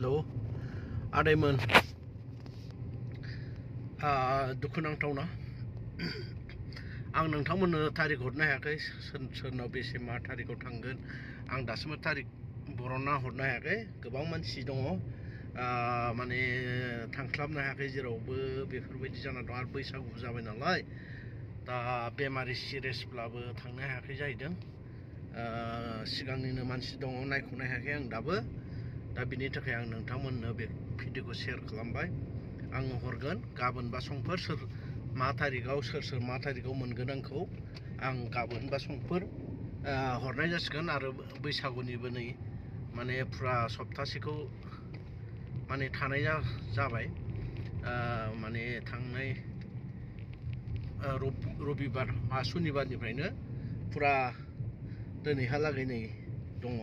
hello आदैमोन दुखुनांथावना आं नोंथांमोननो तारिख हरनो हायाखै सोरनाव बेसे मा तारिखआव थांगोन आं दासिमबो तारिख बरनना हरनो हायाखै गोबां मानसि दङ माने थांस्लाबनो हायाखै जेरावबो बेफोरबायदि जाना दं आरो बैसागु जाबाय नालाय दा बेमारि सिरियासब्लाबो थांनो हायाखै जाहैदों सिगांनिनो मानसि दङ नायख'नो हायाखै आं दाबो दा बिनि थाखाय आं नोंथांमोननो बे भिडिअखौ शेयार खालामबाय आं हरगोन गाबोन बा समफोर सोर मा तारिखआव सोर मा तारिखआव मोनगोन आंखौ आं गाबोन बा समफोर हरनाय जासिगोन आरो बैसागुनिबो नै माने फुरा सप्तासेखौ माने थानाय जाबाय माने थांनाय रबिबार सुनिबारनिफ्रायनो फुरा दिनैहालागै नै दङ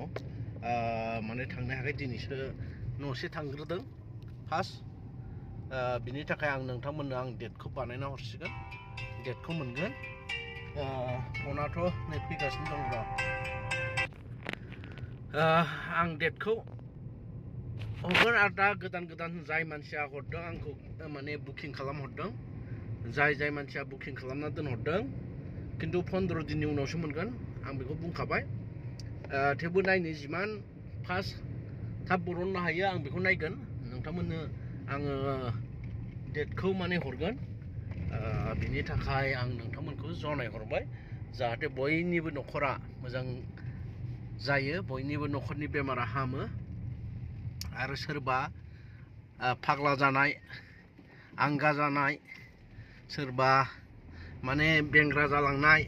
माने थांनो हायाखै दिनैसो न'से थांग्रोदों फार्स्ट बिनि थाखाय आं नोंथांमोननो आं डेटखौ बानायना हरसिगोन डेटखौ मोनगोन फनाथ' नै फैगासिनो दं र' आं डेटखौ हरगोन आरो दा गोदान जाय मानसिया हरदों आंखौ माने बुकिं खालामहरदों जाय मानसिया बुकिं खालामना दोनहरदों खिन्थु 15 दिननि उनावसो मोनगोन आं बेखौ बुंखाबाय थेवबो नायनो जिमान फार्स्ट थाब बरननो हायो आं बेखौ नायगोन नोंथांमोननो आङो डेटखौ माने हरगोन बिनि थाखाय आं नोंथांमोनखौ जनायहरबाय जाहाथे बयनिबो न'खरा मोजां जायो बयनिबो न'खरनि बेमारा हामो आरो सोरबा फाग्ला जानाय आंगा जानाय सोरबा माने बेंग्रा जालांनाय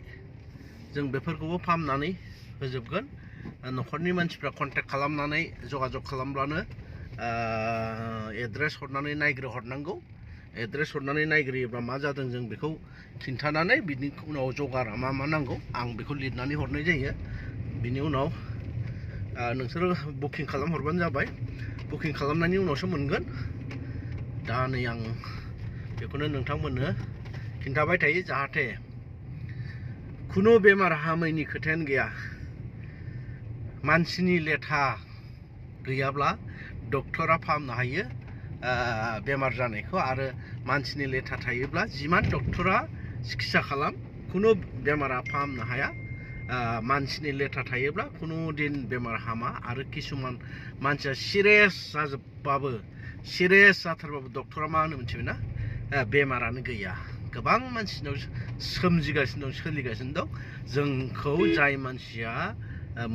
जों बेफोरखौबो फाहामनानै होजोबगोन न'खरनि मानसिफ्रा कन्टेक्ट खालामनानै जगाजग खालामब्लानो एड्रेस हरनानै नायग्रोहरनांगौ एड्रेस हरनानै नायग्रोयोब्ला मा जादों जों बेखौ खिन्थानानै बिनि उनाव जगारा मा नांगौ आं बेखौ लिरनानै हरनाय जायो बिनि उनाव नोंसोरो बुकिं खालामहरबानो जाबाय बुकिं खालामनायनि उनावसो मोनगोन दा नै आं बेखौनो नोंथांमोननो खिन्थाबाय थायो जाहाथे खुनु बेमार हामैनि खोथायानो गैया मानसिनि लेथा गैयाब्ला डक्टरा फाहामनो हायो बेमार जानायखौ आरो मानसिनि लेथा थायोब्ला जिमान डक्टरा सिकित्सा खालाम खुनु बेमारा फाहामनो हाया मानसिनि लेथा थायोब्ला खुनु दिन बेमार हामा आरो किसुमान मानसिया सिरियास जाथारबाबो डक्टरा मा होनो मिथिबायना बेमारानो गैया गोबां मानसिनाव सोमजिगासिनो दं सोलिगासिनो दं जोंखौ जाय मानसिया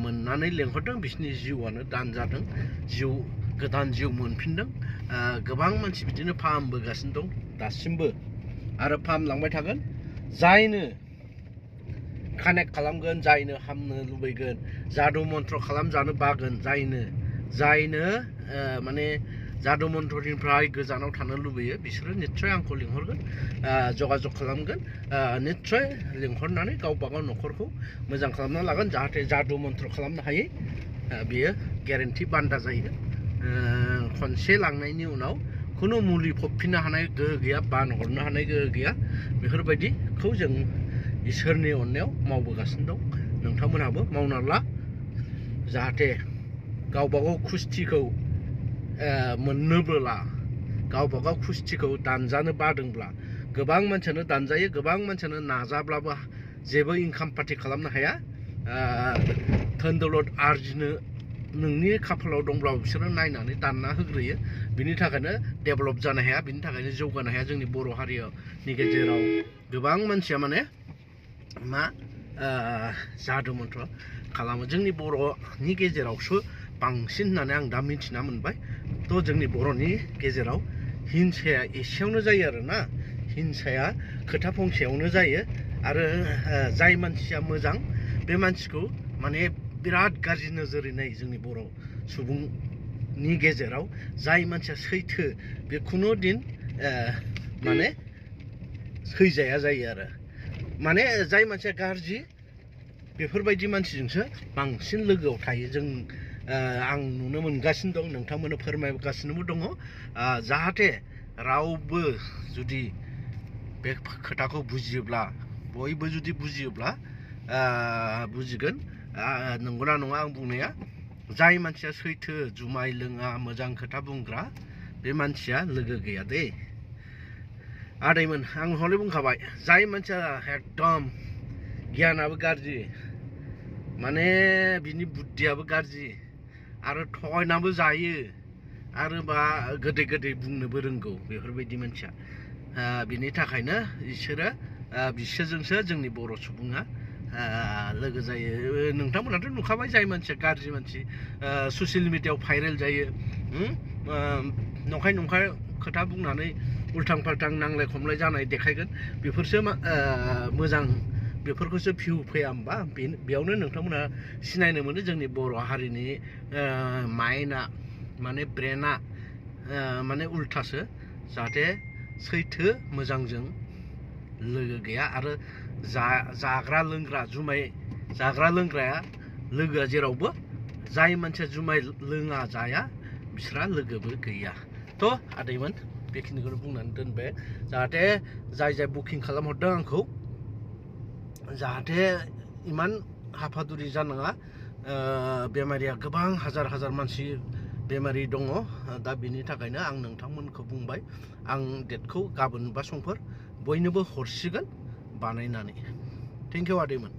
मोननानै लेंहरदों बिसोरनि जिउआनो दान जादों गोदान जिउ मोनफिनदों गोबां मानसि बिदिनो फाहामबोगासिनो दं दासिमबो आरो फाहामलांबाय थागोन जायनो कानेक्ट खालामगोन जायनो हामनो लुबैगोन जादु मन्त्र खालामजानो बागोन जायनो माने जादु मन्त्रनिफ्राय गोजानाव थानो लुबैयो बिसोरो निस्सय आंखौ लिंहरगोन जगाजग खालामगोन निस्सय लिंहरनानै गावबागाव न'खरखौ मोजां खालामना लागोन जाहाथे जादु मन्त्र खालामनो हायै बियो गेरेन्टि बान्दा जायो खनसे लांनायनि उनाव खुनु मुलि फबफिननो हानाय गोहो गैया बानहरनो हानाय गोहो गैया बेफोरबायदिखौ जों इसोरनि अननायाव मावबोगासिनो दं नोंथांमोनहाबो मावना ला जाहाथे गावबागाव खुस्थिखौ मोननोबोला गावबागाव खुस्थिखौ दानजानो बादोंब्ला गोबां मानसियानो दानजायो गोबां मानसियानो नाजाब्लाबो जेबो इनकाम पार्टि खालामनो हाया धोन दौलत आरजिनो नोंनि खाफालाव दंब्लाबो बिसोरो नायनानै दानना होग्रोयो बिनि थाखायनो डेभेलप जानो हाया बिनि थाखायनो जौगानो हाया जोंनि बर' हारिनि गेजेराव गोबां मानसिया माने मा जादु मन्त्र खालामो जोंनि बर'नि गेजेरावसो बांसिन होननानै आं दा मिथिना मोनबाय थ' जोंनि बर'नि गेजेराव हिंसाया एसेयावनो जायो आरोना हिंसाया खोथा फंसेयावनो जायो आरो जाय मानसिया मोजां बे मानसिखौ माने बिराद गाज्रि नोजोरै नायो जोंनि बर' सुबुंनि गेजेराव जाय मानसिया सैथो बे खुनु दिन माने सैजाया जायो आरो माने जाय मानसिया गाज्रि बेफोरबायदि मानसिजोंसो बांसिन लोगोआव थायो जों आं नुनो मोनगासिनो दं नोंथांमोननो फोरमायगासिनोबो दङ जाहाथे रावबो जुदि बे खोथाखौ बुजियोब्ला बयबो जुदि बुजियोब्ला बुजिगोन नंगौना नङा आं बुंनाया जाय मानसिया सैथो जुमाय लोङा मोजां खोथा बुंग्रा बे मानसिया लोगो गैया दे आदैमोन आं हले बुंखाबाय जाय मानसिया एकदम गियानाबो गाज्रि माने बिनि बुद्धियाबो गाज्रि आरो थगायनाबो जायो आरो बा गोदै गोदै बुंनोबो रोंगौ बेफोरबायदि मानसिया बिनि थाखायनो बिसोरजोंसो जोंनि बर' सुबुङा लोगो जायो नोंथांमोनाथ' नुखाबाय जाय मानसिया गाज्रि मानसि ससियेल मिडियायाव भाइरेल जायो नंखाय खोथा बुंनानै उल्थां फाल्थां नांलाय खमलाय जानाय देखायगोन बेफोरसो मोजां बेफोरखौसो भिउ फैया होमबा बेयावनो नोंथांमोना सिनायनो मोनो जोंनि बर' हारिनि माइन्डआ माने ब्रेना माने उल्थासो जाहाथे सैथो मोजांजों लोगो गैया आरो जाग्रा लोंग्रा जुमाय जाग्रा लोंग्राया लोगोआ जेरावबो जाय मानसिया जुमाय लोङा जाया बिस्रा लोगोबो गैया थ' आदैमोन बेखिनिखौनो बुंनानै दोनबाय जाहाथे जाय बुकिं खालामहरदों आंखौ जाहाथे इमान हाफादुरि जानाङा बेमारिया गोबां हाजार मानसि बेमारि दङ दा बिनि थाखायनो आं नोंथांमोनखौ बुंबाय आं डेटखौ गाबोन बा समफोर बयनोबो हरसिगोन बानायनानै थेंक इउ आदैमोन